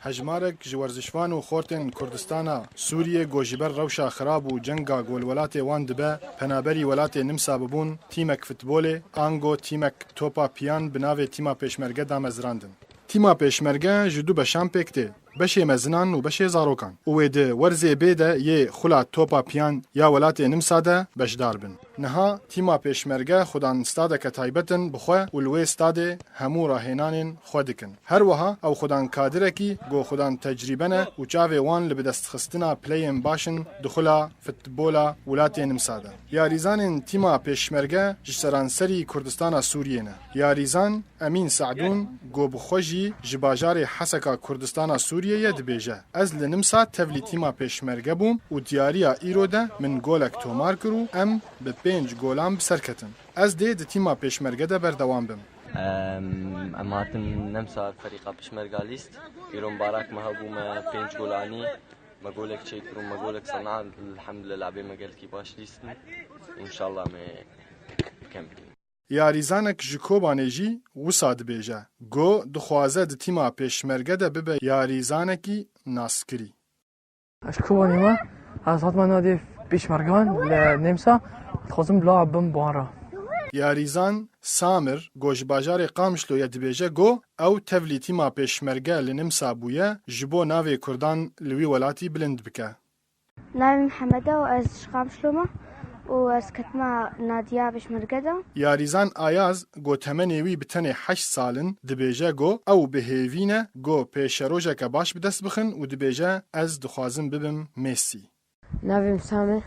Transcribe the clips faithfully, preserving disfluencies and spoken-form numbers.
Hejmarek ji werzişvan û xortên Kurdistana Sûriyê ku ji ber rewşa xirab û cenga ku li welatê wan dibe, penaberî welatê Nimsa bibûn, tîmek futbolê, ango tîmek topa piyan bi navê Tîma Pêşmerge damezrandin. Tîma Pêşmerge ji du beşan pêk tê, beşê mezinan û beşê zarokan. Û wê di werzê bê de yê xula topa piyan ya welatê Nimsa de beşdar bin. Niha Tîma Pêşmerge xudan stadeke taybet in bi xwe û li wê stadê hemû rahênanên xwe dikin. Her wiha ew xudan kadirekî ku xudan tecrîbe ne û çavê wan li bidestxistina pileyên baş in di xula futbola welatê Nimsa de. Yarîzanên Tîma Pêşmerge ji seranserî Kurdistana Sûriyê ne. Yarîzan Emîn Se'dûn ku bi xwe jî ji bajarê Heseka Kurdistana Sûriyê ye dibêje, Ez li Nimsa tevlî Tîma Pêşmerge bûm û diyariya îro de min golek tomar kir û em bi pênc golan bi ser ketin. Ez dê di Tîma Pêşmerge de berdewam bim. Em, em hatin Nemsa ferîqa Pişmerga lîst. Îro mbarak me hebû me pênc gol anî. Me golek çêkir û me golek sena. Elhamdulillah, labê me gelkî baş lîstin. Înşallah me bikem. Yarîzanek ji Kobanê jî wisa dibêje, ku dixwaze di Tîma Pêşmerge de bibe yarîzanekî naskirî. Ez Kobanê me, ez hatime nadê Pêşmergan li Nemsa, dixwazim bila bim bi wan re. Yarîzan Samir, ku ji bajarê Qamişlo ye, dibêje ku ew tevlî Tîma Pêşmerge li Nimsa bûye, ji bo navê Kurdan li wî welatî bilind bike. Navê min Mihemed e û ez ji Qamişlo me û ez ketime nadiya Pêşmerge de. Yarîzan Ayaz, ku temenê wî bi tenê heşt sal in, dibêje ku ew bi hêvî ne ku pêşerojeke baş bi dest bixin û dibêje, Ez dixwazim bibim Messi. Navê min Sam e,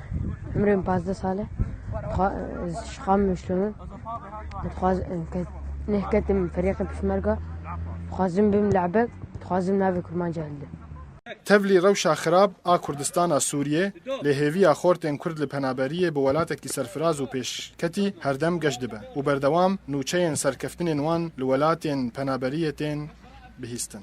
emrê min pazdeh sal e. Dixwa-, ez ji Qamişlo me. Dixwaz-, ke-, neh ketim ferîqê Pêşmerga. Dixwazim bim lebek, dixwazim navê Kurmanca hildim. Tevlî rewşa xirab a Kurdistana Sûriyê, lêhêviya xortên Kurd li penaberiyê bi welatekî serfiraz û pêşketî herdem geş dibe û berdewam nûçeyên serkeftinên wan li welatên penaberiyê tên bihîstin.